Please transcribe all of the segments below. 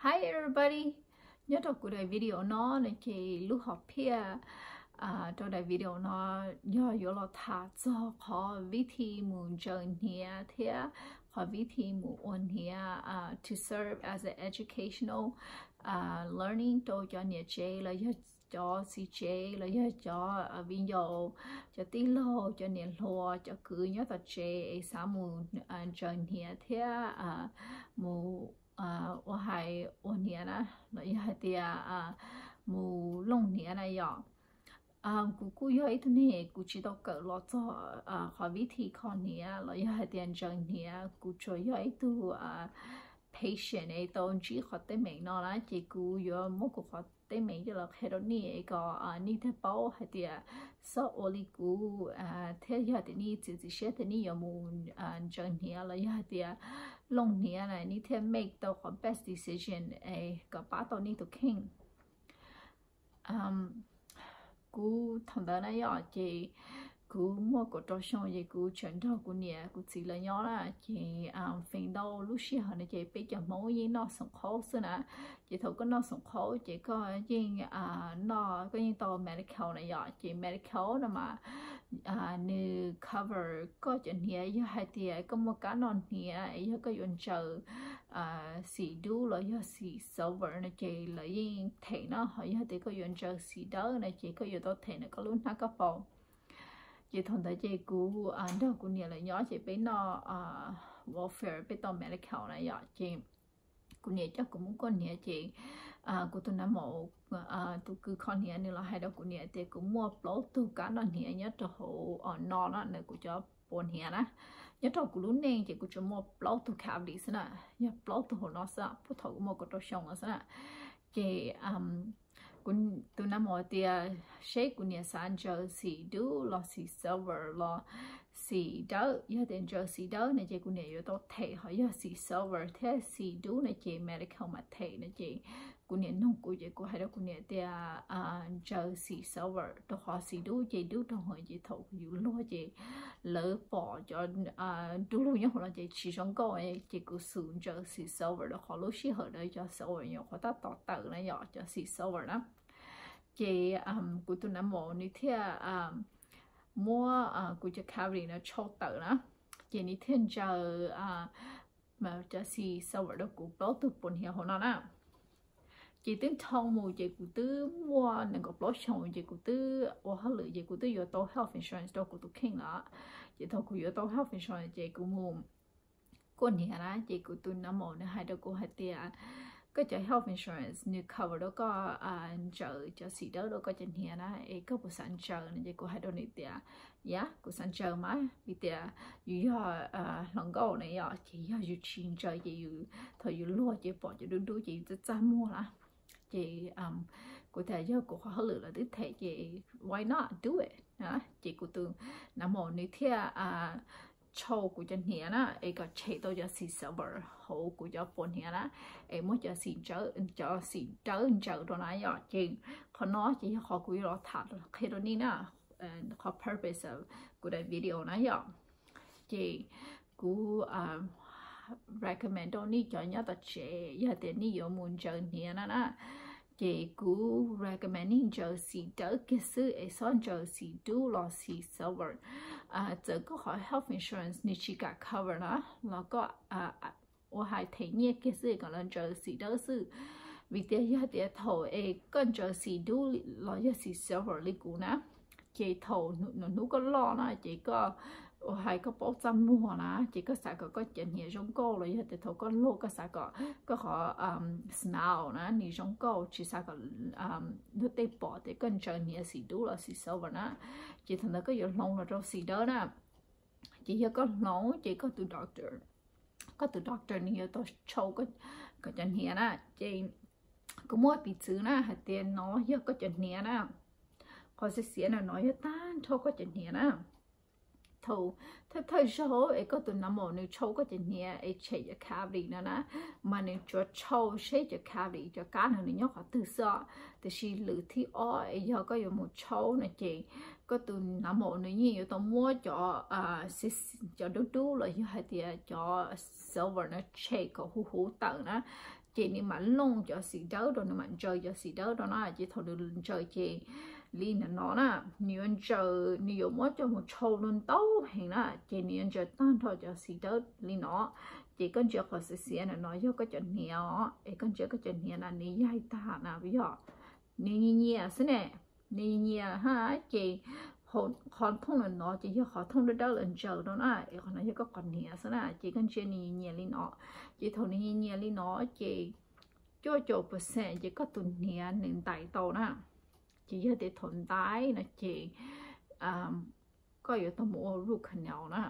Hi everybody, nyob rau kuv daim video no no ces lub hom phiaj rau daim video no yog yuav los tham txog qhov vib thi mus ntsaws hniav thiab qhov vib thi mus ua hniav to serve as an educational learning rau cov niam tsev los yog cov txiv tsev los yog cov viv ncaus, cov tij laug, cov niam hluas, cov kwv nyob tom tsev es xav mus ntsaws hniav thiab mus ua hais ua hniav na, los yog hais tias mus looj hniav na yom. Kuv kuj yog ib tug neeg kuv tsis tau kawm los txog qhov vib thi kho hniav los yog hais tias ntsaws hniav, kuv tsuas yog ib tug patient es tau ntsib qhov teeb meem no na ces kuv yuav muab kuv qhov teeb meem coj los qhia rau nej es kom nej thiaj paub hais tias xyov ua li kuv thiab yog tias nej txiav txim siab tias nej yuav mus ntsaws hniav los yog hais tias looj hniav na nej thiaj make tau qhov best decision es kom pab tau nej tus kheej. Kuv thaum ntawd na yom ces kuv muaj kaum rau xyoo ces kuv tseem nrog kuv niam kuv txiv lawv nyob na ces feem ntau lub sij hawm no ces peb cov Hmoob yeej noj xoom qhaub xwb na. Ces thaum koj noj xoom qhaub ces koj yeej noj, koj yeej tau Medi-Cal na yom. Ces Medi-Cal no mas nws cover koj cov hniav yog hais tias koj muaj kab noj hniav es yog koj yuav ntsaws xim dub los yog xim silver no ces lawv yeej them na, ho yog tias koj yuav ntsaws xim dawb no ces koj yuav tau them na koj lub hnab koj paus. Ces thaum ntawd ces kuv nrog kuv niam lawv nyob ces peb noj welfare peb tau Medi-Cal na yom ces kuv niam coj kuv mus koj hniav ces kuv tus nam maum tus kws kho hniav nws los hais rau kuv niam tias kuv muaj plaub tug kab noj hniav nyob rau hauv no na, ntawm kuv cov puas hniav na. Nyob rau kuv lub neej ces kuv tsuas muaj plaub tug cavity xwb na, yog plaub tug hauv no xwb, puag thaum kuv muaj kaum rau xyoo no xwb na. Ces kuv tus nam maum tias seb kuv niam xav ntsaws xim dub los xim silver los xim dawb, yog tias ntsaws xim dawb no ces kuv niam yuav tau them, ho yog xim silver thiab xim dub no ces Medi-Cal mam them no ces kuv niam nug kuv ces kuv hais rau kuv niam tias ntsaws xim silver rau qhov xim dub ces dub rau hauv ces thaum yus luag ces lawv pom cov dub lug nyob hauv no ces tsis zoo nkauj, ces kuv xum ntsaws xim silver rau qhov lub sij hawm ntawd cov silver nyuam qhuav tab tom tawm na yom, cov xim silver na. Ces kuv tus nam maum nws thiaj muab kuv cov cavity no tshau tawm na, ces nws thiaj ntsaws cov xim silver rau kuv plaub tug puas hniav hauv no na. Ces twb dhau mus ces kuv twb muaj nees nkaum plaub xyoos ces kuv twb ua hauj lwm ces kuv twb yuav tau health insurance rau kuv tus kheej lawm. Ces thaum kuv yuav tau health insurance ces kuv mus kuaj hniav na, ces kuv tus nam maum nws hais rau kuv hais tias koj cov health insurance nws cover rau koj ntsaws cov xim dawb rau koj cov hniav na, es koj puas xav ntsaws no? Ces kuv hais rau nws tias yog, kuv xav ntsaws mas vim tias yus yog hluas nkauj na yom, ces yog yus tsis ntsaws ces yus thaum yus luag ces pom cov dub dub ces yus txaj txaj muag na. Ces kuv tias yog kuv qhov hauj lwm lawv twb them ces why not do it? Ces kuv tus nam maum nws thiaj tshau kuv cov hniav na es kom tshem tau cov xim silver hauv kuv cov puas hniav na, es muab cov xim dawb ntsaws rau na yom. Ces qhov no ces yog qhov kuv yuav los tham qhia rau nej na, qhov purpose of kuv daim video na yom. Ces kuv recommend rau nej cov nyob tom tsev yog tias nej yuav mus ntsaws hniav na na, ces kuv recommend nej ntsaws xim dawb kiag xwb es txhob ntsaws xim dub los xim silver. Txawm koj qhov health insurance nws tsis kam cover na los koj ua hais them nyiaj kiag xwb kom lawv ntsaws xim dawb xwb. Vim tias yog tias thaum es koj ntsaws xim dub los yog xim silver li kuv na, ces thaum hnub koj loj na ces koj ua hais koj paub txaj muag na, ces koj xav kom koj cov hniav zoo nkauj los yog tias thaum koj luag koj xav kom koj qhov smile na nws zoo nkauj, tsis xav kom luag tej pom tias koj ntsaws hniav xim dub los xim silver na, ces thaum ntawd koj yuav hloov los rau xim dawb na. Ces yog koj hloov ces koj tus doctor, koj tus doctor nws yuav tau tshau koj cov hniav na. Ces kuv muaj piv txwv na hais tias no yog koj cov hniav na, qhov xiav xiav no no yog tag nrho koj cov hniav na. Thaum thawj thawj zaug es koj tus nam maum nws tshau koj cov hniav es tshem cov cavity no na, mas nws tsuas tshau seb cov cavity cov kab no nws nyob qhov twg xwb. Tiam sis lwm thib ob es yog koj yuav mus tshau no ces koj tus nam maum nws yeej yuav tau muab cov, cov dub dub los yog hais tias cov silver no tshem kom huv huv tawm na. Ces nws mam looj cov xim dawb rau, nws mam ntsaws cov xim dawb rau na. Ces thaum nws ntsaws ces li no no na, nws yuav ntsaws, nws yuav muab coj mus tshau ntau heev na, ces nws yuav ntsaws tag nrho cov xim dawb li no. Ces koj ntsia qhov xiav xiav na, no yog koj cov hniav os, es koj ntsia koj cov hniav na, nws yaig tag na yog, nws nyias nyias xwb ne, nws nyias nyias ha. Ces qhov thooj no no ces yog qhov thooj dawb dawb lawv ntsaws rau na, es qhov no yog koj qhov hniav xwb na. Ces koj ntsia nws nyias nyias li no, ces thaum nws nyias nyias li no ces cuaj caum percent ces koj tus hniav nws ntais tau na. Ces yog tias thaum ntais no ces koj yuav tau mus ua root canal na.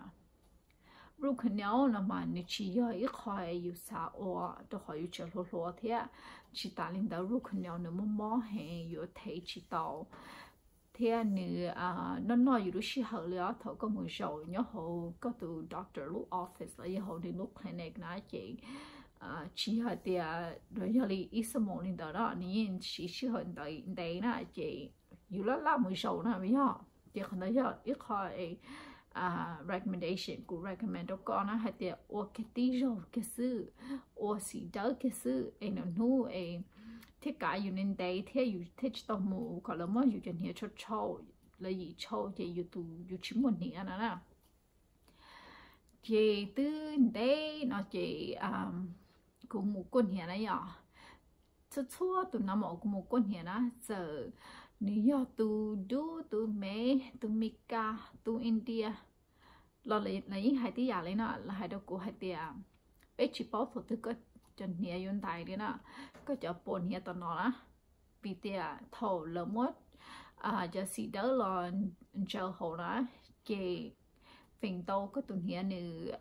Root canal no mas nws tsis yog ib qho yus xav ua, rau qhov yus tseem hluas hluas thiab. Tsis tas li ntawd root canal nws mob mob heev, yuav thev tsis tau, thiab nws noj noj yus lub sij hawm li os. Thaum koj mus zaum nyob hauv koj tus doctor lub office los yog hauv nws lub clinic na ces tsis yog hais tias yog li ib xuab moos li ntawd na, nws yeej siv sij hawm ntev na, ces yus laj laj mus zaum na yog. Ces qhov ntawd yog ib qho recommendation kuv recommend rau koj na, hais tias ua kiag tib zaug kiag xwb, ua xim dawb kiag xwb es nws hnub es thiaj kav yus ntev ntev thiab yus thiaj tsis tau mus kom lawv muab yus cov hniav tshau tshau, lawv yim tshau ces yus tus yus tsis muaj hniav no na. Ces twb ntev no ces kuv mus kuaj hniav na yom. Txhua txhua tus nab maum kuv mus kuaj hniav na, txawm nws yog tus dub, tus mev, tus Mis Kas, tus India los lawv yeej hais tib yam li no, lawv hais rau kuv hais tias peb tsis paub thaum twg koj cov hniav yuav ntais li na, koj cov puas hniav tom no na. Vim tias thaum lawv muab cov xim dawb los ntsaws hauv na, ces feem ntau koj tus hniav nws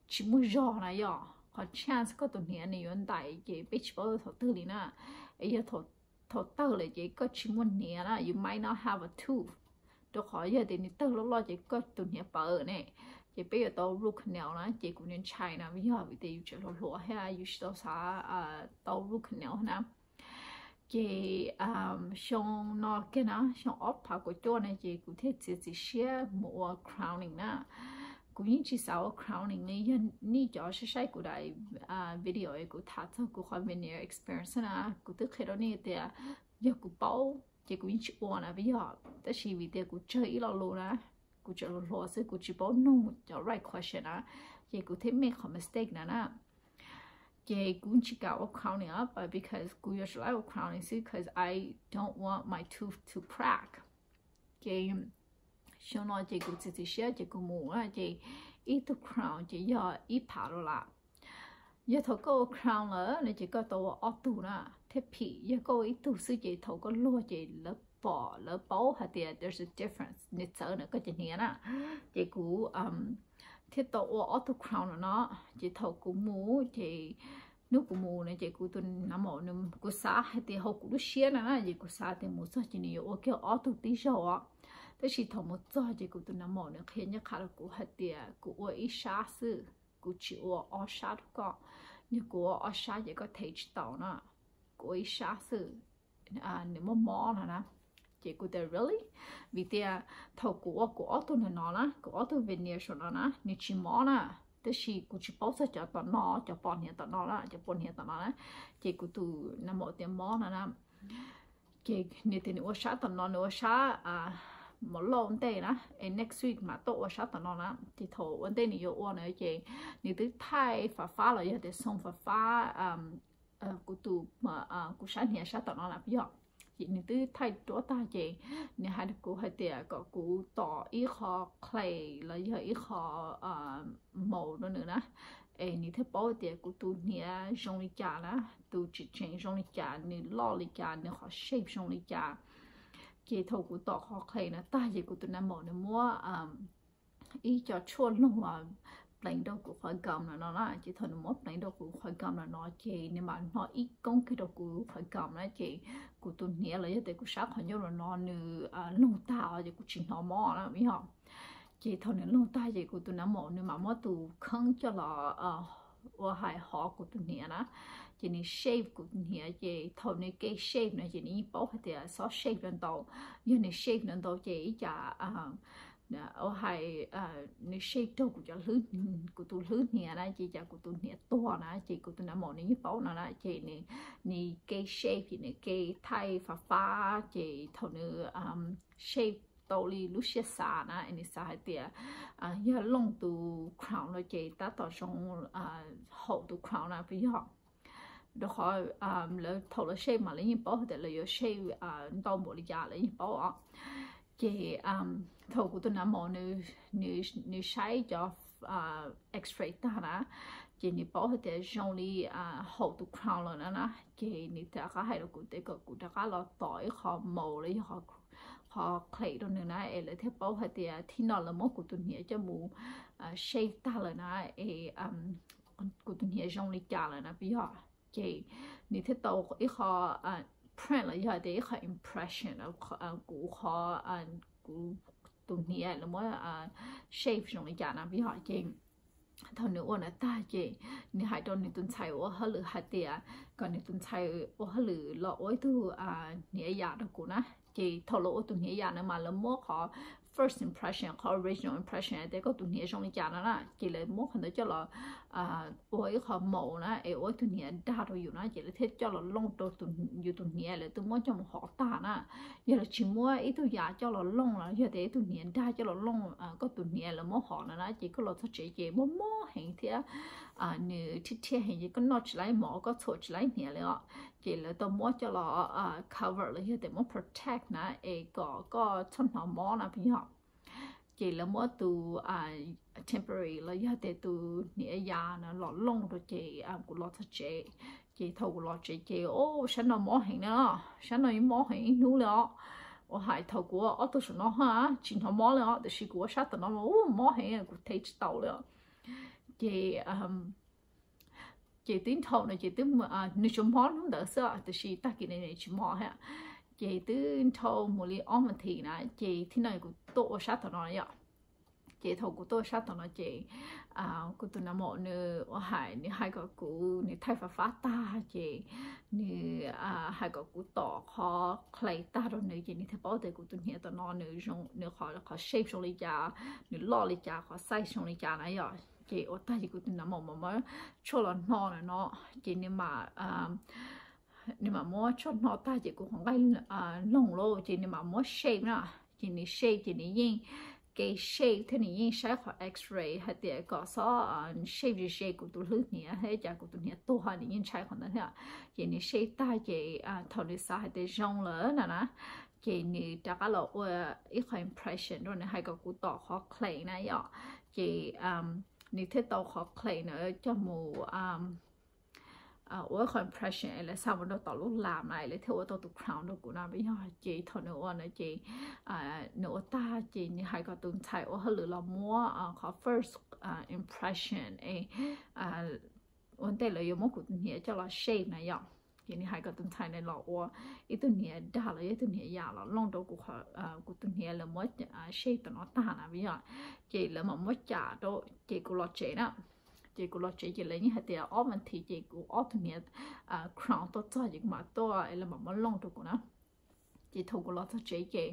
tsis muaj zog na yom, qhov chance koj tus hniav nws yuav ntais ces peb tsis paub thaum twg li na. Es yog thaum tawg lawm ces koj tsis muaj hniav na, you might not have a tooth, rau qhov yog tias nws tawg loj loj ces koj tus hniav pawv ne. Ces peb yuav tau root canal na, ces kuv ntshai na, yog vim tias yus tseem hluas hluas thiab yus tsis tau xav tau root canal na. Ces xyoo no kiag na, xyoo ob phav kaum cuaj na ces kuv thiaj txiav txim siab mus ua crowning na. Kuv yeej tsis xav ua crowning li, yog nej cov saib saib kuv daim video es kuv tham txog kuv qhov veneer experience na, kuv twb qhia rau nej tias yog kuv paub ces kuv yeej tsis ua na yog, tab sis vim tias kuv tsawg ib lo lus na, kuv tseem hluas hluas xwb, kuv tsis paub nug cov right question na, ces kuv thiaj make qhov mistake na na. Ces kuv tsis kam ua crowning up, but because kuv yuav tsis like ua crowning xwb, because I don't want my tooth to crack. Ces xyoo no ces kuv txiav txim siab ces kuv mus na, ces ib tug crown ces yog ib phav dollar. Yog thaum koj ua crown lawm no ces koj tau ua ob tug na, thiab phim yog koj ua ib tug xwb ces thaum koj luag ces lawv pom lawv paub hais tias there's a difference, nws txawv ntawm koj cov hniav na. Ces kuv thiaj tau ua ob tug crown no no. Ces thaum kuv mus ces hnub kuv mus no ces kuv tus nab maum, kuv xav hais tias hauv kuv lub siab na na, ces kuv xav tias mus txog ces nws yuav ua kiag ob tug tib zaug os. Tab sis thaum mus txog ces kuv tus nab maum nws qhia ncaj qha rau kuv hais tias kuv ua ib sab xwb, kuv tsis ua ob sab rau koj. Yog kuv ua ob sab ces koj thev tsis tau na, kuv ua ib sab xwb, nws mob mob no na. Ces kuv tias really, vim tias thaum kuv ua kuv ob tug no no na, kuv ob tug veneer saum no na nws tsis mob na, tab sis kuv tsis paub txog cov tom no, cov pom hniav tom no na, cov pom hniav tom no na. Ces kuv tus nab maum tias mob no na. Ces nws tias nws ua sab tom no, nws ua sab mov lauj ntej na, es next week mam tuaj ua sab tom no na. Ces thaum ua ntej nws yuav ua na ces nws twb thaij fab fab los yog tias xoo fab fab kuv tus, kuv sab hniav sab tom no na yog. Ces nws twb thaij ruab tag ces nws hais rau kuv hais tias kom kuv tom ib qho clay los yog ib qho mauv rau nws na, es nws thiaj paub tias kuv tus hniav zoo li cas na, tus tseem tseem zoo li cas, nws loj li cas, nws qhov shape zoo li cas. Ces thaum kuv tom qhov clay no tag ces kuv tus nab maum nws muab ib co tshuaj loog los pleev rau kuv qhov gum no no na. Ces thaum nws muab pleev rau kuv qhov gum no no ces nws mam hnov ib koob kiag rau kuv qhov gum na, ces kuv tus hniav los yog tias kuv sab qhov ncauj no no nws loog tag os, ces kuv tsis hnov mob na yog. Ces thaum nws loog tag ces kuv tus nab maum nws mam muab tus kheeb coj los ua hais hov kuv tus hniav na. Ces nws shape kuv tus hniav, ces thaum nws ke shape no ces nws yeej paub hais tias xob shape ntau ntau. Yog nws shape ntau ntau ces ib cas ua hais nws shape raug kuv cov hlwb, kuv tus hlwb hniav na, ces cas kuv tus hniav tuag na, ces kuv tus nav maum nws yeej paub no na, ces nws, nws ke shape ces nws ke thaij fab fab, ces thaum nws shape tau li lub siab xav na, nws xav hais tias yog looj tus crown no ces tab tom zoo haum tus crown na puas yog. Rau qhov lawv thaum lawv shape mas lawv yeej paub hais tias lawv yuav shape ntau npaum li cas lawv yeej paub os. Ces thaum kuv tus nav maum nws, nws saib cov x-ray tag na, ces nws paub hais tias zoo li haum tus crown lawm na na, ces nws rov qab hais rau kuv tias kom kuv rov qab los tom ib qho mos los yog qhov clay rau nws na, es lawv thiaj paub hais tias thib no lawv muab kuv tus hniav coj mus shape tag lawm na, es kuv tus hniav zoo li cas lawm na puas yog. Ces nws thiaj tau ib qho print los yog tias ib qho impression kuv qhov, kuv tus hniav lawv muab shape zoo li cas na puas yog. Ces thaum nws ua ntawd tag ces nws hais rau nws tus ntxhais ua hauj lwm hais tias kom nws tus ntxhais ua hauj lwm los ua ib tug hniav yam rau kuv na. Ces thaum lawv ua tus hniav yam na mas lawv muab qhov first impression, qhov original impression hais tias koj tus hniav zoo li cas no na, ces lawv muab qhov ntawd coj los ua ib qho mos na, es ua ib tug hniav dag rau yus na, ces lawv thiaj coj los looj rau yus tus hniav lawv twb muab coj mus hov tag na. Yog lawv tsis muab ib tug yam coj los looj los yog tias ib tug hniav dag coj los looj koj tus hniav lawv muab hov no na, ces koj los txog tsev ces mob mob heev thiab nws thiab thiab heev ces koj noj tsis laib mov, koj txhuam tsis laib hniav li os. Ces lawv tau muab coj los cover los yog tias muab protect na, es kom koj txhob hnov mob na puas yog. Ces lawv muab tus temporary los yog tias tus hniav yam no los looj rau ces kuv los txog tsev. Ces thaum kuv los tsev ces o, sab no mob heev na, sab no yeej mob heev ib hnub li os. Ua hais thaum kuv ua ob tug saum no ha tsis hnov mob li os, tiam sis kuv ua sab tom no mas u mob heev kuv thev tsis tau li os. Ces ces twb nrhau no ces twb, nws tsuas mob hnub ntawd xwb tiam sis tag kis no nws tsis mob thiab. Ces twb nrhau mus li ob vas thiv na ces thib no kuv tuaj ua sab tom no yom. Ces thaum kuv tuaj ua sab tom no ces kuv tus nav maum nws ua hais, nws hais kom kuv, nws thaij fab fab tag ces nws hais kom kuv tom qhov clay tag rau nws ces nws thiaj paub tias kuv tus hniav tom no nws zoo, nws qhov, qhov shape zoo li cas, nws loj li cas, qhov size zoo li cas na yom. Ces ua tag ces kuv tus nav maum mam muab tshuaj los hno na no, ces nws mam, nws mam muab tshuaj hno tag ces kuv qhov nqaij loog lauj ces nws mam muab shape na. Ces nws shape ces nws yeej ke shape thiab nws yeej saib qhov x-ray hais tias kom txhob shape ze ze kuv tus hlwb hniav thiab cas kuv tus hniav tuag, nws yeej ntshai qhov ntawd thiab. Ces nws shape tag ces thaum nws xav hais tias zoo lawm na na, ces nws rov qab los ua ib qho impression rau, nws hais kom kuv tom qhov clay na yom. Ces nws thiaj tau qhov clay na coj mus ua ib qho impression es lawv xa mus rau tom lub lab na es lawv thiaj ua tau tus crown rau kuv na puas yog. Ces thaum nws ua na ces nws ua tag ces nws hais kom tus ntxhais ua hauj lwm los muab qhov first impression es ua ntej lawv yuav muab kuv tus hniav coj los shape na yom. Ces nws hais kom tus ntxhais na los ua ib tug hniav dag los yog ib tug hniav yam los looj rau kuv, kuv tus hniav lawv muab shape tom no tag na puas yog. Ces lawv mam muab cam rau ces kuv los tsev na. Ces kuv los tsev ces lawv yeej hais tias ob vas thiv ces kuv ob tug hniav crown tuaj txog ces kuv mam tuaj es lawv mam muab looj rau kuv na. Ces thaum kuv los txog tsev ces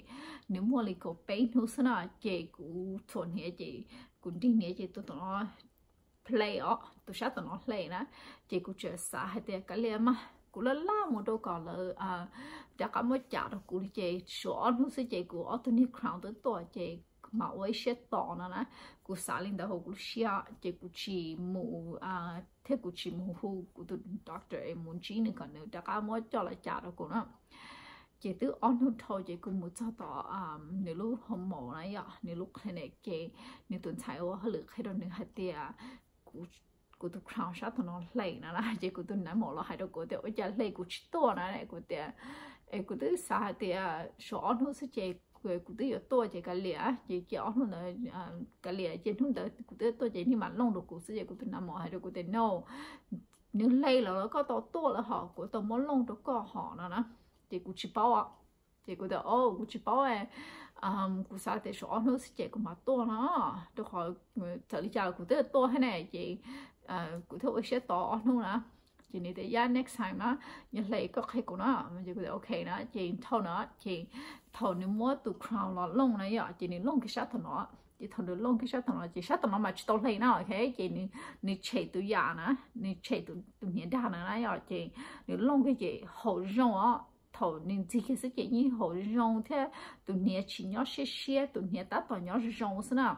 nws muaj li kaum peb hnub xwb na, ces kuv txhuam hniav ces kuv nrig hniav ces tus tom no hle os, tus sab tom no hle na. Ces kuv tseem xav hais tias kav liam mas kuv laj laj mus rau kom lawv rov qab muab cam rau kuv li ces suav ob hnub xwb ces kuv ob tug niag crown twb tuaj ces mam ua ib siab tos no na. Kuv xav li ntawd hauv kuv lub siab ces kuv tsis mus thiab kuv tsis mus hu kuv tus doctor es mus ntsib nws kom nws rov qab muab coj los cam rau kuv na. Ces twb ob hnub dhau ces kuv mus txog tom nws lub home na yom, nws lub clinic ces nws tus ntxhais ua hauj lwm qhia rau nws hais tias kuv tus crown sab tom no hle na na. Ces kuv tus nav maum los hais rau kuv tias ua cas hle kuv tsis tuaj na. Kuv tias es kuv twb xav hais tias suav ob hnub xwb ces kuv twb yuav tuaj ces kav liam ces cia ob hnub ntawd, kav liam ces hnub ntawd kuv twb tuaj ces nws mam looj rau kuv xwb. Ces kuv tus nav maum hais rau kuv tias no, nws hle lawm los koj tau tuaj lawm hos, kuv tau muab looj rau koj hos no na. Ces kuv tsis paub. Ces kuv tias o kuv tsis paub, kuv xav tias suav ob hnub xwb ces kuv mam tuaj no, rau qhov txawm li cas kuv twb tuaj thiab ne. Ces kuv thiaj ua siab tos ob hnub na. Ces nws tias, yeah, next time na, yog hle koj qhia kuv na. Ces kuv tias ok na. Ces thaum no ces thaum nws muab tus crown los looj na yom, ces nws looj kiag sab tom no. Ces thaum nws looj kiag sab tom no ces sab tom no mas tsis tau hle na, ok, ces nws tshem tus yam na, nws tshem tus hniav dag na na yom, ces nws looj kiag ces haum zoo os. Thaum nws ntxig kiag xwb ces yeej haum zoo thiab, tus hniav tsis nyob siab siab, tus hniav tab tom nyob zoo xwb na.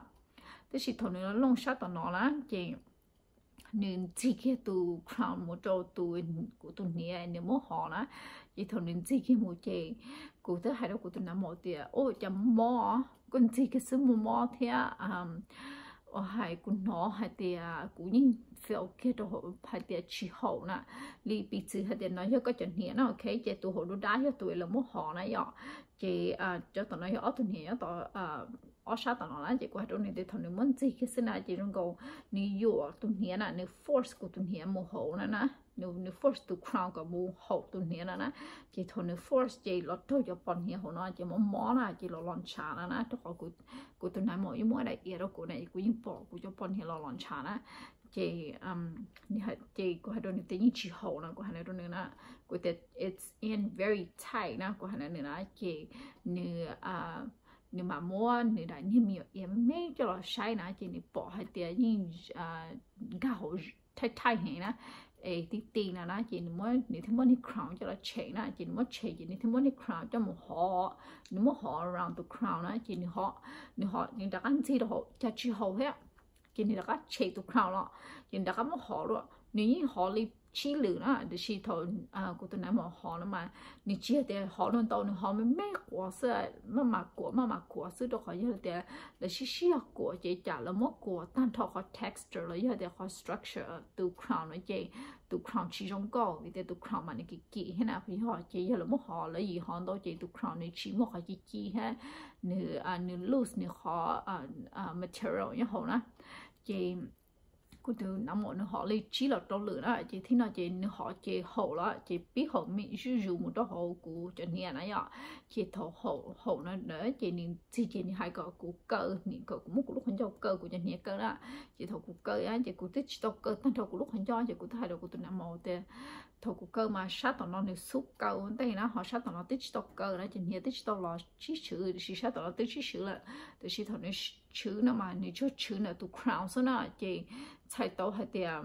Tab sis thaum nws looj sab tom no na ces nws ntxig kiag tus crown mus rau tus, kuv tus hniav nws muab hov na. Ces thaum nws ntxig kiag mus ces kuv twb hais rau kuv tus nav maum tias, ua cas mob, koj ntxig kiag xwb muaj mob thiab, uas hais kuv hnov hais tias kuv yeej feel kiag rau hauv hais tias tsis haum na, li piv txwv hais tias no yog koj cov hniav na, ok, ces tus hauv dub dab yog tus lawv muab hov na yom. Ces cov tom no yog ob tug hniav nyob tom ob sab tom no na. Ces kuv hais rau nws tias thaum nws muab ntxig kiag xwb na ces zoo nkaus nws yuam tus hniav na, nws force kuv tus hniav mus hauv na na, nws force tus crown kom mus haum tus hniav na na. Ces thaum nws force ces los raug cov pos hniav hauv no ces mob mob na, ces los los ntshav na na, rau qhov kuv tus nav maum yeej muab daim iav rau kuv na, kuv yeej pom kuv cov pos hniav los los ntshav na. Ces ces kuv hais rau nws tias yeej tsis haum no, kuv hais rau nws na, kuv tias it's in very tight na, kuv hais rau nws na. Ces nws nws mam muab nws daim niag me nyuam iav me me coj los saib na, ces nws pom hais tias yeej nkag hauv tight tight heev na, es ti ti no na, ces nws thiaj muab niag crown coj los tshem na, ces nws muab tshem ces nws thiaj muab niag crown coj mus hov, nws muab hov around tus crown na, ces nws hov, nws hov nws rov qab ntxig rau hauv cas tsis haum thiab. Ces nws rov qab tshem tus crown los, ces nws rov qab muab hov dua, nws yeej hov li tsib lwm na, tiam sis thaum kuv tus nav maum hov no mas nws tsis yog tias hov ntau ntau, nws hov me me quav xwb, maj mam kuav maj mam kuav xwb, rau qhov yog tias lawv sib sib yog kuav ces cas lawv muab kuav tag nrho qhov texture los yog tias qhov structure tus crown no ces tus crown tsis zoo nkauj, vim tias tus crown mas nws kim kim thiab na, yog ces yog lawv muab hov, lawv yim hov ntau ces tus crown nws tsis muaj qhov ci ci thiab, nws nws loose nws qhov material nyob hauv na. Ces kuv tus nav maum nws hov li tsib los rau lwm na, ces thib no ces nws hov ces haum lawm, ces pib haum me zuj zus mus rau hauv kuv cov hniav na yom. Ces thaum haum haum no ces nws ntxig ces nws hais kom kuv kaw, kom kuv muab kuv lub qhov ncauj kaw kuv cov hniav kaw na. Ces thaum kuv kaw ces kuv twb tsis tau kaw tag nrho kuv lub qhov ncauj, ces kuv twb hais rau kuv tus nav maum tias thaum kuv kaw mas sab tom no nws xub kaw ua ntej na, ho sab tom no twb tsis tau kaw na, ces hniav twb tsis tau los tsib tshwv, tiam sis sab tom no twb tsib tshwv lawm. Tiam sis thaum nws tshwv no mas nws tsuas tshwv ntawm tus crown xwb na, ces txhais tau hais tias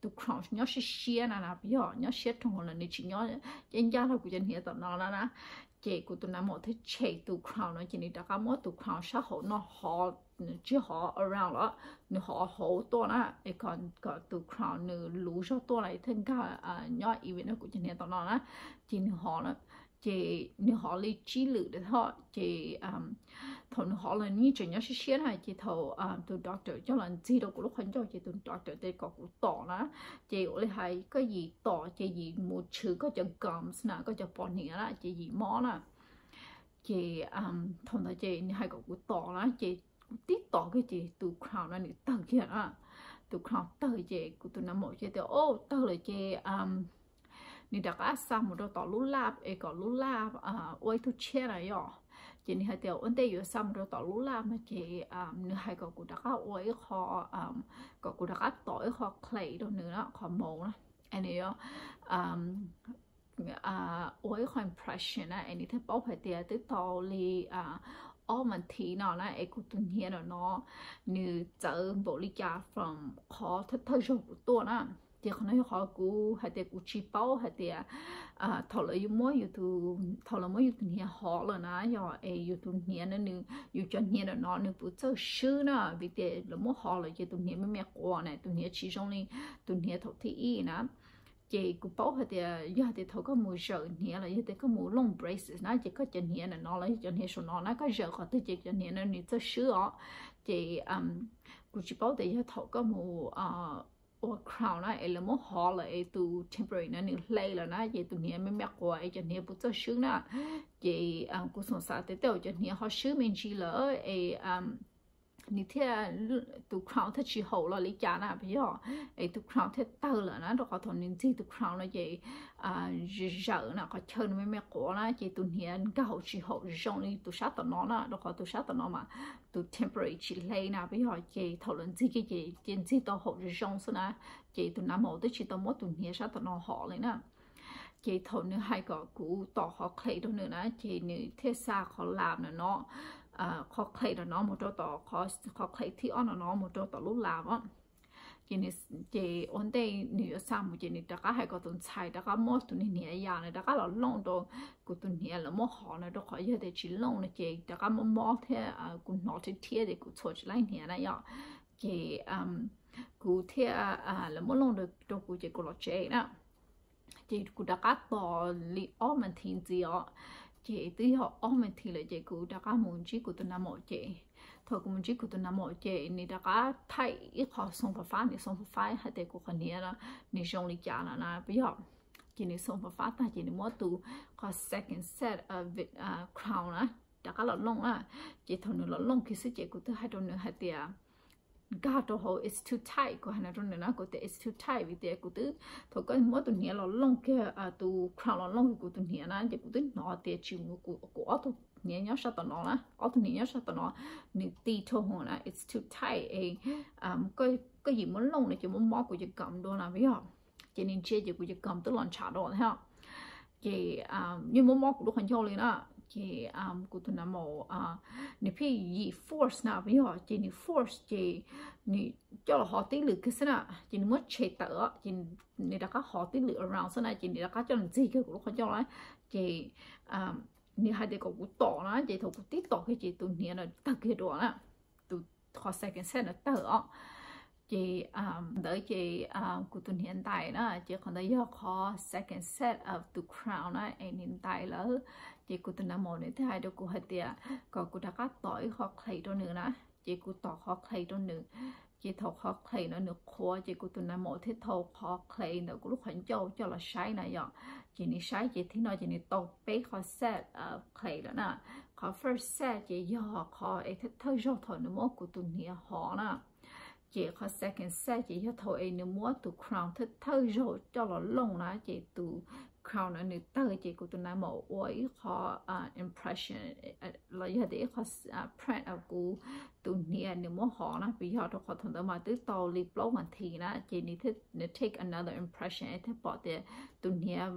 tus crown nyob siab siab na na, yog nyob siab rau hauv lawm, nws tsis nyob ncaj ncaj rau kuv cov hniav tom no na na. Ces kuv tus nav maum thiaj tshem tus crown no, ces nws rov qab muab tus crown sab hauv no hov, nws tsis hov around lawm, nws hov hauv tuaj na, es kom tus crown nws luv zog tuaj na, thiaj nkag nyob even rau kuv cov hniav tom no na. Ces nws hov na, ces nws hov li tsib lwm thiab, ces thaum nws hov los nws yeej tseem nyob siab siab na, ces thaum tus doctor coj los ntxig rau kuv lub qhov ncauj ces tus doctor tias kom kuv tom na, ces ua li hais koj yim tom ces yim mus tshwv koj cov gums na, koj cov pos hniav na, ces yim mob na. Ces thaum ntawd ces nws hais kom kuv tom na, ces kuv tib tom kiag ces tus crown no nws tawg kiag na. Tus crown tawg ces kuv tus nav maum ces tias, o, tawg lawm ces nws rov qab xa mus rau tom lub lab es kom lub lab ua ib tug tshiab na yom. Ces nws hais tias ua ntej yuav xa mus rau tom lub lab no ces nws hais kom kuv rov qab ua ib qho, kom kuv rov qab tom ib qho clay rau nws na, qhov mold na, es nws yuav ua ib qho impression na, es nws thiaj paub hais tias twb tau li ob vas thiv no na es kuv tus hniav no no nws txawv npaum li cas from qhov thawj thawj zaug kuv tuaj na. Ces qhov no yog qhov kuv hais tias kuv tsis paub hais tias thaum lawv yuav muab yus tus, thaum lawv muab yus tus hniav hov lawm na, yog es yus tus hniav no nws, yus cov hniav no no nws puas txawj swb na, vim tias lawv muab hov lawm ces tus hniav me me quav na, tus hniav tsis zoo li tus hniav thaum thib ib na. Ces kuv paub hais tias yog tias thaum koj mus zawm hniav los yog tias koj mus looj braces na, ces koj cov hniav no no los yog cov hniav saum no na, koj zawm qhov twg ces cov hniav no nws txawj swb os. Ces kuv tsis paub tias yog thaum koj mus ua crown na es lawv muab hov lawm es tus temporary no nws hle lawm na, ces tus hniav me me quav es cov hniav puas txawj swb na. Ces kuv xoom xav tias tej zaum cov hniav ho swb me ntsis lawm es nws thiaj, tus crown thiaj tsis haum los li cas na puas yog, es tus crown thiaj tawg lawm na, rau qhov thaum nws ntxig tus crown no ces zawm na, qhov chaw nws me me quav na, ces tus hniav nkag hauv tsis haum zoo li tus sab tom no na, rau qhov tus sab tom no mas tus temporary tsis hle na puas yog, ces thaum lawv ntxig kiag ces cia ntxig tau haum zoo zoo xwb na, ces tus namo twb tsis tau muab tus hniav sab tom no hov li na. Ces thaum nws hais kom kuv tom qhov clay rau nws na, ces nws thiaj xa qhov lab no, qhov clay no mus rau tom, qhov clay thib ob no no mus rau tom lub lab. Ces, ces ua ntej nws yuav xa mus ces nws rov qab hais kom tus ntxhais rov qab muab tus niag hniav yas nws rov qab los looj rau kuv tus hniav lawv muab hov no, rau qhov yog tias tsis looj no ces rov qab mob mob thiab kuv hnov thiab thiab ces kuv txhuam tsis laib hniav na yom. Ces kuv thiaj, lawv muab looj rau kuv ces kuv los tsev na. Ces kuv rov qab tos li ob me thiv ntxiv os, ces twb yog ob me thiv lawm ces kuv rov qab mus ntsib kuv tus namo ces, thaum kuv mus ntsib kuv tus namo ces nws rov qab thaij ib qho xoo fab fab, nws xoo fab fab hais tias kuv qhov hniav no nws zoo li cas no na puas yog. Ces nws xoo fab fab tag ces nws muab tus, qhov second set of crown na rov qab los looj na. Ces thaum nws los looj kiag xwb ces kuv twb hais rau nws hais tias nkag rau hauv, it's too tight, kuv hais no rau nws na, kuv tias it's too tight vim tias kuv twb, thaum koj muab tus hniav los looj kiag, tus crown los looj kiag kuv tus hniav na ces kuv twb hnov tias tsis, kuv ob tug hniav nyob sab tom no na, ob tug hniav nyob sab tom no nws ti rau hauv na, it's too tight es koj yim muab looj no ces muab mob kuv cov gum dua na puas yog. Ces nws ntsia ces kuv cov gum twb los ntshav dua thiab. Ces yeej muab mob kuv lub qhov ncauj li na. Ces kuv tus namo nws pheej yim force na puas yog, ces nws force ces nws coj los hov tib lwm kiag xwb na, ces nws muab tshem tawm ces nws rov qab hov tib lwm around xwb na, ces nws rov qab coj los ntxig kiag kuv lub qhov ncauj na. Ces nws hais tias kom kuv tom na, ces thaum kuv tib tom kiag ces tus hniav no tawg kiag dua na, tus, qhov second set no tawg os. Ces ntawd ces kuv tus hniav ntais na, ces qhov ntawd yog qhov second set of tus crown na es nws ntais lawm. Ces kuv tus namo nws thiaj hais rau kuv hais tias kom kuv rov qab tom ib qho clay rau nws na. Ces kuv tom qhov clay rau nws, ces thaum qhov clay no nws qhuav ces kuv tus namo thiaj thau qhov clay ntawm kuv lub qhov ncauj coj los saib na yom. Ces nws saib ces tib no ces nws tau peb qhov set clay lawm na. Qhov first set ces yog qhov es thawj zaug thaum nws muab kuv tus hniav hov na. Ces qhov second set ces yog thaum es nws muab tus crown thawj thawj zaug coj los looj na, ces tus crown no nws tawg ces kuv tus namo ua ib qho impression los yog tias ib qho print of kuv tus hniav nws muab hov na, vim yog rau qhov thaum ntawd mas twb tau li plaub vas thiv na, ces nws thiaj take another impression es thiaj pom tias tus hniav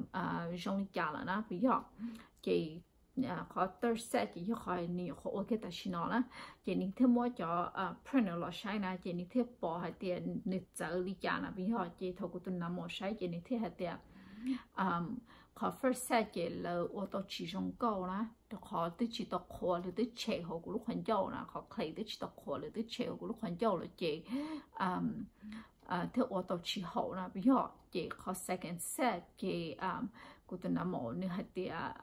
zoo li cas lawm na, vim yog. Ces qhov third set ces yog qhov nws nyuam qhuav ua kiag tam sim no na, ces nws thiaj muab cov print no los saib na, ces nws thiaj pom hais tias nws txawv li cas na, vim yog ces thaum kuv tus namo saib ces nws thiaj hais tias qhov first set ces lawv ua tau tsis zoo nkauj na, rau qhov twb tsis tau qhuav, lawv twb tshem hauv kuv lub qhov ncauj na, qhov clay twb tsis tau qhuav, lawv twb tshem hauv kuv lub qhov ncauj lawm ces thiaj ua tau tsis haum na, vim yog ces qhov second set ces kuv tus namo nws hais tias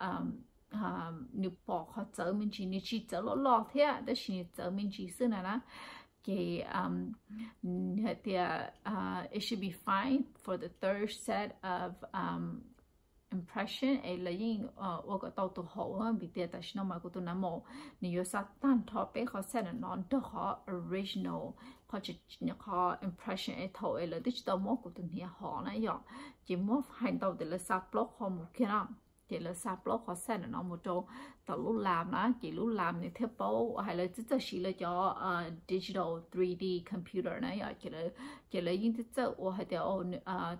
nws pom qhov txawv me ntsis, nws tsis txawv loj loj thiab tab sis nws txawv me ntsis xwb na na. Ces nws hais tias it should be fine for the third set of impression es lawv yeej ua kom tau tus haum, vim tias tam sim no mas kuv tus namo nws yuav xa tag nrho peb qhov set no nrog qhov original, qhov, qhov impression es thaum es lawv twb tsis tau muab kuv tus hniav hov na yom. Ces muab hais ntau tias lawv xa plaub qho mus kiag na. Ces lawv xa plaub qhov set no mus rau tom lub lab na, ces lub lab nws thiaj paub hais lawv txawj txawj siv lawv cov digital three D computer na yom. Ces lawv yeej txawj txawj ua hais tias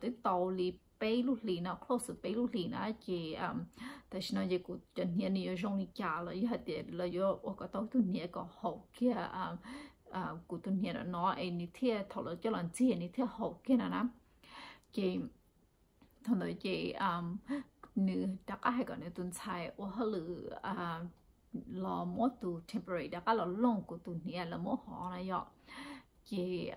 twb tau li peb lub hlis no, close to peb lub hlis na, ces tam sim no ces kuv cov hniav nws yuav zoo li cas los yog hais tias lawv yuav ua kom tau tus hniav kom haum kiag kuv tus hniav no es nws thiaj, thaum lawv coj los ntxiag nws thiaj haum kiag no na. Ces thaum ntawd ces nws rov qab hais kom nws tus ntxhais ua hauj lwm los muab tus temporary rov qab los looj kuv tus hniav lawv muab hov na yom. Ces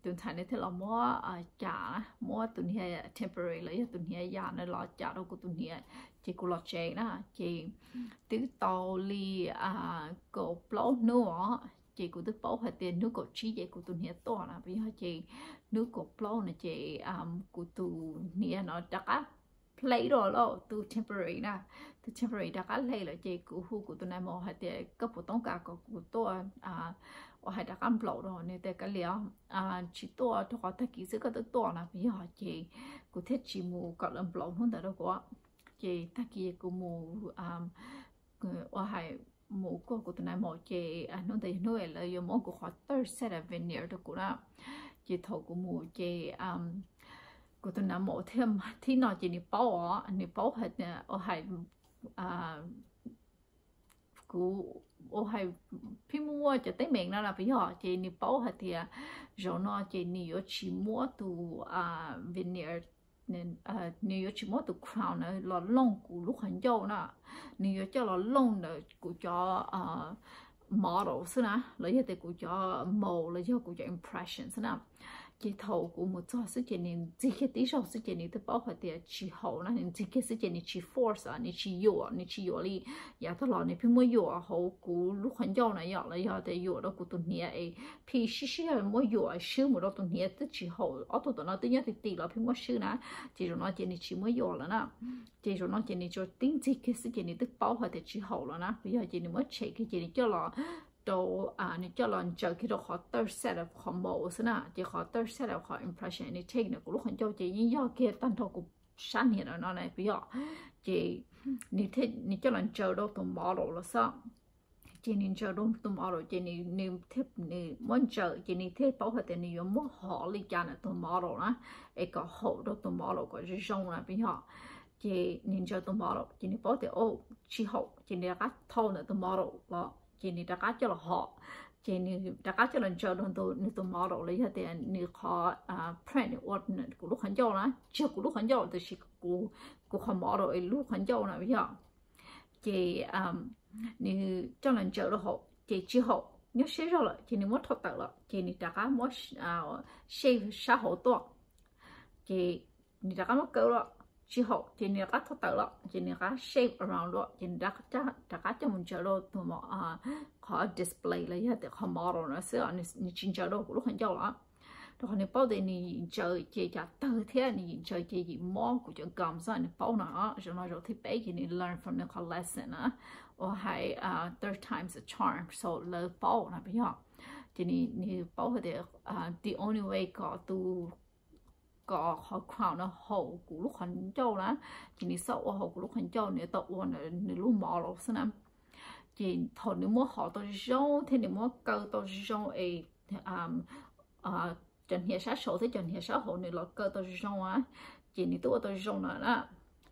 tus ntxhais nws thiaj los muab cas, muab tus hniav temporary los yog tus hniav yas na los cas rau kuv tus hniav, ces kuv los tsev na. Ces twb tau li kaum plaub hnub os, ces kuv twb paub hais tias hnub kaum tsib ces kuv tus hniav tuaj na, vim yog ces hnub kaum plaub no ces kuv tus hniav no rov qab hle dua lawm, tus temporary na, tus temporary rov qab hle lawm ces kuv hu kuv tus nais maum hais tias koj puas toob kas kom kuv tuaj ua hais rov qab nplaum rau nws tias, Kav liam, tsis tuaj rau qhov tag kis xwb koj twb tuaj no puas yog? Ces kuv thiaj tsis mus kom lawv nplaum hnub ntawd rau kuv. Ces tag kis kuv mus ua hais mus kuaj kuv tus nais maum ces hnub ntawd yog hnub lawv yuav muab kuv qhov third set of veneer rau kuv na. Ces thaum kuv mus ces kuv tus nais maum thiab no ces nws paub os, nws paub hais tias ua hais kuv ua hais pheej muaj cov teeb meem no los puas yog, ces nws paub hais tias zaum no ces nws yuav tsis muab tus veneer, nws yuav tsis muab tus crown na los looj kuv lub qhov ncauj na. Nws yuav coj los looj ntawm kuv cov model xwb na, los yog tias kuv cov mold los yog kuv cov impression xwb na. Ces thaum kuv mus txog xwb ces nws ntxig kiag tib zaug xwb ces nws twb paub hais tias tsis haum na, nws ntxig kiag xwb ces nws tsis force, nws tsis yuam, nws tsis yuam li yav tag los nws pheej muab yuam hauv kuv lub qhov ncauj na yom, los yog tias yuam rau kuv tus hniav es pheej sib sib muab yuam swb mus rau tus hniav twb tsis haum, ob tug tom no twb nyob ti ti los pheej muab swb na. Ces zaum no ces nws tsis muab yuam lawm na. Ces zaum no ces nws tsuas tib ntxig kiag xwb ces nws twb paub hais tias tsis haum lawm na. Puas yog? Ces nws muab tshem kiag ces nws coj los rau, nws coj los ntsaws kiag rau qhov third set of qhov mold xwb na. Ces qhov third set of qhov impression nws take na kuv lub qhov ncauj ces yeej yog kiag tag nrho kuv sab hniav no no na puas yog? Ces nws coj los ntsaws rau tus model los xwb. Ces nws ntsaws rau tus model ces nws thiaj, nws muab ntsaws ces nws thiaj paub hais tias nws yuav muab hov li cas ntawm tus model na, es kom haum rau tus model kom zoo zoo na puas yog? Ces nws ntsaws tus model ces nws paub tias o, tsis haum ces nws rov qab thau ntawm tus model los ces nws rov qab coj los hov. Ces nws rov qab coj los ntsaws rau nws tus model los yog tias nws qhov print ua kuv lub qhov ncauj na, tsis yog kuv lub qhov ncauj tiam sis kuv qhov model lub qhov ncauj na puas yog? Ces nws coj los ntsaws rau hauv ces tsis haum, nyob siab zog lawm ces nws muab thau tawm los ces nws rov qab muab shape sab hauv tuaj. Ces nws rov qab muab kaw los tsis haum ces nws rov qab thau tawm los ces nws rov qab shape around los ces nws rov qab coj mus ntsaws rau tus qhov display los yog tias qhov model no xwb, nws tsis ntsaws rau kuv lub qhov ncauj los. Rau qhov nws paub tias nws ntsaws ces cas tawg thiab nws ntsaws ces yim mob kuv cov gums xwb, nws paub no. Zaum no zaum thib peb ces nws learn from nws qhov lesson na, uas hais third time's a charm, so lawv paub no puas yog? Ces nws paub hais tias the only way kom tus, kom qhov crown no haum kuv lub qhov ncauj na, ces nws xav ua haum kuv lub qhov ncauj nws tau ua nws lub model xwb na. Ces thaum nws muab hov tau zoo thiab nws muab kaw tau zoo es cov hniav sab saud thiab cov hniav sab hauv nws los kaw tau zoo na, ces nws twb ua tau zoo no na,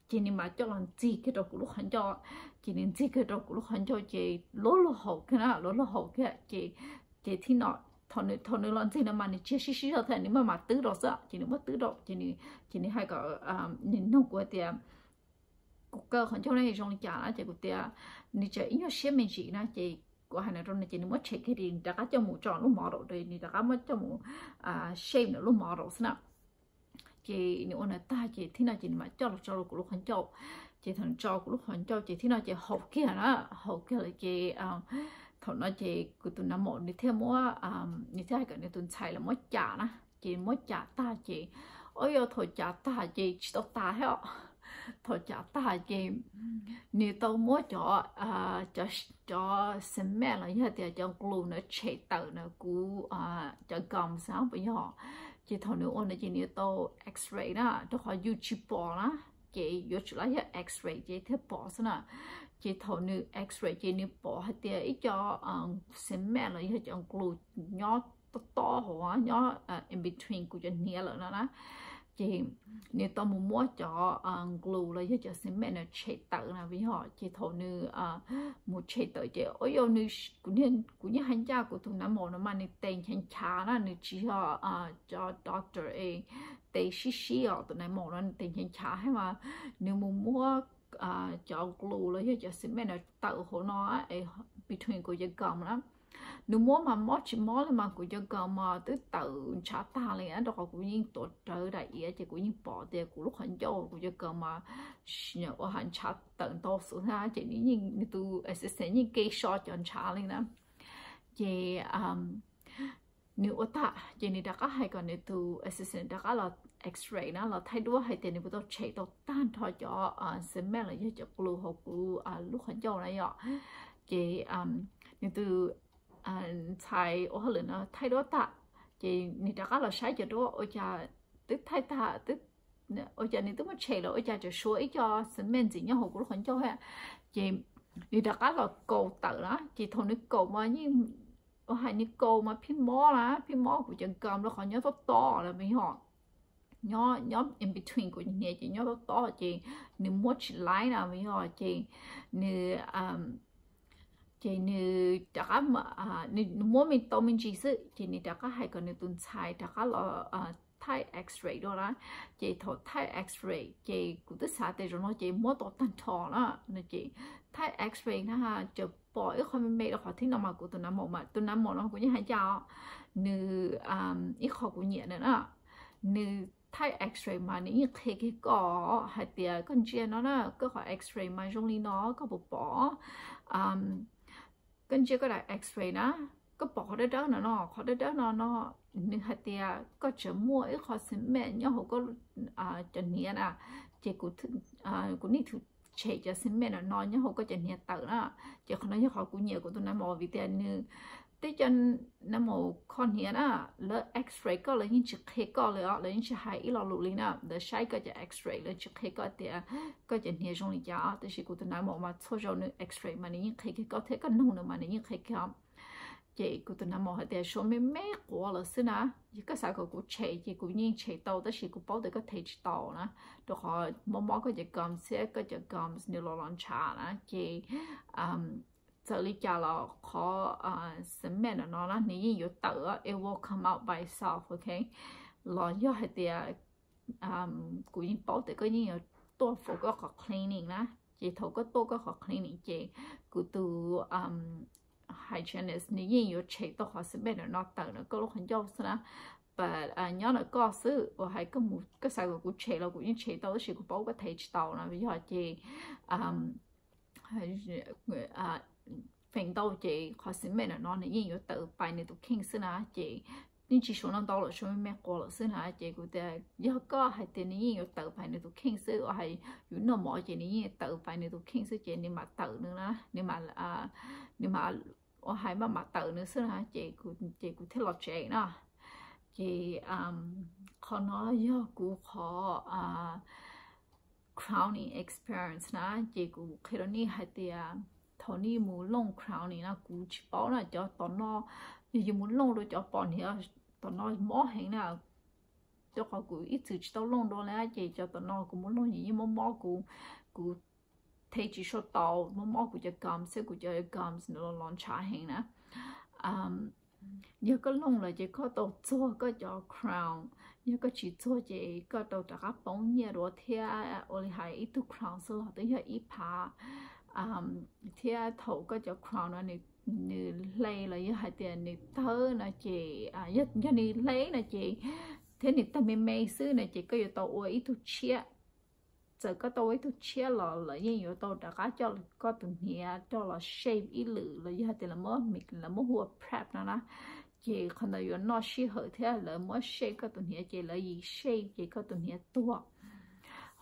ces nws mam coj los ntxig kiag rau kuv lub qhov ncauj. Ces nws ntxig kiag rau kuv lub qhov ncauj ces luag luag haum kiag na, luag luag haum kiag ces, ces thaum nws los ntxig no mas nws tsis sib sib zog thiab, nws maj mam twb rau xwb, ces nws muab twb rau ces, ces nws hais kom, nws nug kuv hais tias kuv kaw qhov ncauj no zoo li cas na, ces kuv tias nws tseem ib nyuag siab me ntsis na, ces kuv hais no rau nws ces nws muab tshem kiag ces nws rov qab coj mus tso lub model, nws rov qab muab coj mus shape nws lub model xwb na. Ces nws ua no tag ces thib no ces nws mam coj los tso rau kuv lub qhov ncauj. Ces thaum nws tso kuv lub qhov ncauj ces thib no ces haum kiag na, haum kiag lawm ces thaum no ces kuv tus nais maum nws thiaj muab, nws thiaj hais kom nws tus ntxhais los muab cam na, ces muab cam tag ces, o yog thaum cam tag ces tsis tau tas thiab os. Thaum cam tag ces nws tau muab cov, cov cement los yog tias cov glue na tshem tawm na kuv cov gums xwb puas yog? Ces thaum nws ua no ces nws yuav tau x-ray na, rau qhov yus tsis pom na, ces yuav tsum yog x-ray ces thiaj pom xwb na. Ces thaum nws x-ray ces nws pom hais tias ib co cement los yog cov glue nyob tob tob hauv, nyob in between kuv cov hniav lawm no na. Ces nws tau mus muab cov glue los yog cov cement no tshem tawm na puas yog? Ces thaum nws mus tshem tawm ces, o yog nws, kuv niag hais ncaj kuv tus nais maum no mas nws tes nchav nchav na, nws tsis yog cov doctor es tes sib sib os, tus nais maum no nws tes nchav nchav thiab mas nws mus muab cov glue los yog cov cement no tawm hauv no between kuv cov gums na. Nws muab mas mob tsis mob li mas kuv cov gums mas twb tawm ntshav tag li, rau qhov kuv yeej tuav rawv daim iav ces kuv yeej pom tias kuv lub qhov ncauj kuv cov gums mas ua ha ntshav tawm ntau xwb thiab, ces nws tus assistant yeej ke so cov ntshav li na. Ces nws ua tag ces nws rov qab hais kom nws tus assistant rov qab los x-ray na, los thaij duab hais tias nws puas tau tshem tau tag nrho cov cement los yog cov glue hauv kuv lub qhov ncauj na yom. Ces nws tus ntxhais ua hauj lwm no thaij duab tag, ces nws rov qab los saib cov duab ua cas twb thaij tag, ua cas nws twb muab tshem lawm ua cas tseem suav ib co cement ntxiv nyob hauv kuv lub qhov ncauj thiab. Ces nws rov qab los kaus tawm na, ces thaum nws kaus mas yeej, ua hais nws kaus mas phij mob na, phij mob kuv cov gums rau qhov nyob tob tob na mas yog nyob, nyob in between kuv hniav ces nyob tob tob ces nws muab tsis laib na mas yog ces nws ces nws rov qab, nws muab me tau me ntsis xwb ces nws rov qab hais kom nws tus ntxhais rov qab los thaij x-ray dua na. Ces thaum thaij x-ray ces kuv twb xav tias zaum no ces muab tau tag nrho na no ces thaij x-ray na, ces pom ib qho me me rau qhov thib no mas kuv tus nav maum, tus nav maum no kuv yeej hais ncaj os, nws ib qho kuv nyiam nws na, nws thaij x-ray mas nws yeej qhia kiag koj hais tias koj ntsia no na, koj qhov x-ray mas zoo li no koj puas pom, koj ntsia koj daim x-ray na, koj pom qhov dawb dawb no no, qhov dawb dawb no no, nws hais tias koj tseem muaj ib qho cement nyob hauv koj cov hniav na, ces kuv need to tshem cov cement no no nyob hauv koj cov hniav tawm na. Ces qhov no yog qhov kuv nyiam kuv tus nav maum vim tias nws, tej cov nav maum kho hniav na, lawv x-ray koj lawv yeej tsis qhia koj li os, lawv yeej tsis hais ib lo lus li na, lawv saib koj cov x-ray lawv tsis qhia koj tias koj cov hniav zoo li cas. Tab sis kuv tus nav maum mas txhua zaus nws x-ray mas nws yeej qhia kiag koj thiab koj nug nws mas nws yeej qhia kiag. Ces kuv tus nav maum hais tias suav me me quav lawm xwb na, yog koj xav kom kuv tshem ces kuv yeej tshem tau tab sis kuv paub tias koj thev tsis tau na, rau qhov mob mob koj cov gums thiab koj cov gums nws los los ntshav na. Ces txawm li cas los qhov cement no no na nws yeej yuav tawm, it will come out by itself, ok. Los yog hais tias kuv yeej paub tias koj yeej yuav tuaj for koj qhov cleaning na, ces thaum koj tuaj koj qhov cleaning ces kuv tus hygienist nws yeej yuav tshem tau qhov cement no no tawm ntawm koj lub qhov ncauj xwb na. But nyob ntawm koj xwb, uas hais koj xav kom kuv tshem los kuv yeej tshem tau tab sis kuv paub koj thev tsis tau no yog ces feem ntau ces qhov cement no no nws yeej yuav tawm pais nws tus kheej xwb na. Ces yeej tsis suav no ntau lawm, suav me me quav lawm xwb na. Ces kuv tias yog koj hais tias nws yeej yuav tawm pais nws tus kheej xwb, uas hais yus noj mov ces nws yeej tawm pais nws tus kheej xwb ces nws mam tawm nws na, nws mam, nws mam, uas hais maj mam tawm nws xwb na. Ces kuv, ces kuv thiaj los tsev na. Ces qhov no yog kuv qhov crowning experience na. Ces kuv qhia rau nej hais tias thaum nej mus looj crowning na kuv tsis paub na, cov tom no, yog yus mus looj rau cov pom hniav tom no mob heev na, rau qhov kuv ib txwm tsis tau looj dua li. Ces cov tom no kuv mus looj yeej mob mob kuv, kuv thev tsis tau, mob mob kuv cov gums thiab kuv cov gums nws los los ntshav heev na. Yog koj looj lawm ces koj tau txuag koj cov crown, yog koj tsis txuag ces koj tau rov qab poob nyiaj dua thiab. Ua li hais ib tug crown xwb los twb yog ib phav, thiab thaum koj cov crown no nws hle los yog hais tias nws tawg no ces, yog nws hle no ces, thiab nws tawg me me xwb no ces koj yuav tau ua ib tug tshiab. Txawm koj tau ua ib tug tshiab los lawv yeej yuav tau rov qab coj koj tus hniav coj los shape ib lwm los yog hais tias lawv muab hu ua prep no na. Ces qhov ntawd yuav noj sij hawm thiab lawv muab shape koj tus hniav ces lawv yim shape ces koj tus hniav tuag.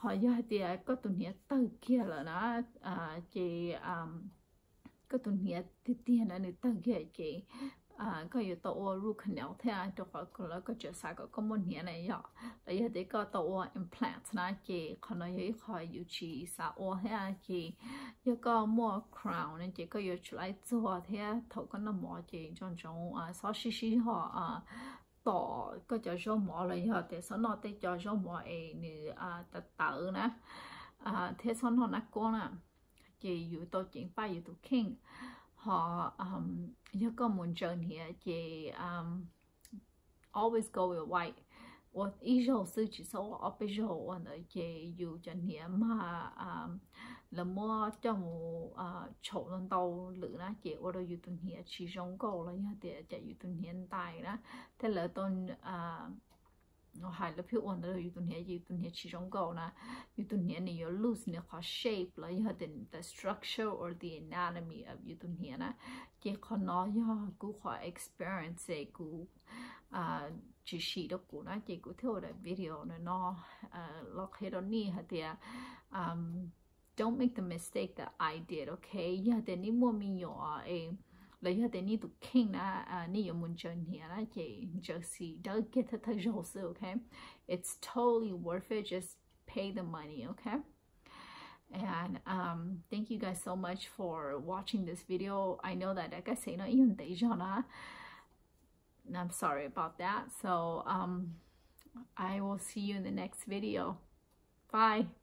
Ho yog hais tias koj tus hniav tawg kiag lawm na, ces koj tus hniav tiag tiag na nws tawg kiag ces koj yuav tau ua root canal thiab, rau qhov lawv, koj tseem xav kom koj muaj hniav na yom. Los yog tias koj tau ua implants na ces qhov no yog ib qho yus tsis xav ua thiab. Ces yog koj muaj crown na ces koj yuav tsum laib txuag thiab thaum koj noj mov ces nco ntsoov xob sib sib zog tom koj cov zaub mov los yog tias xob noj tej cov zaub mov es nws tawv tawv na, thiab xob noj nab kuab na, ces yus tau ceev faj yus tus kheej. Ho yog koj mus ntsaws hniav ces always go with white. Ua ib zaug xwb tsis txhob ua ob peb zaug, ua ntawd ces yus cov hniav mag lawv muab coj mus tshaum ntau ntau lwm na ces ua rau yus tus hniav tsis zoo nkauj los yog tias cas yus tus hniav ntais na, thiab lawv tau hais lawv pheej ua ntawd rau yus tus hniav ces yus tus hniav tsis zoo nkauj na. Yus tus hniav nws yuav lose nws qhov shape los yog tias the structure or the anatomy of yus tus hniav na. Ces qhov no yog kuv qhov experience kuv tsis sim rau kuv na ces kuv thiaj ua daim video no los qhia rau nej hais tias don't make the mistake that I did, ok. Yog tias nej muaj me nyuam es los yog tias nej tus kheej na, nej yuav mus ntsaws hniav na ces ntsaws xim dawb kiag thawj thawj zaug xwb, okay? It's totally worth it. Just pay the money, okay? And um, thank you guys so much for watching this video. I know that daim kaj xev no ib yog ntev zog na. I'm sorry about that. So um, I will see you in the next video. Bye.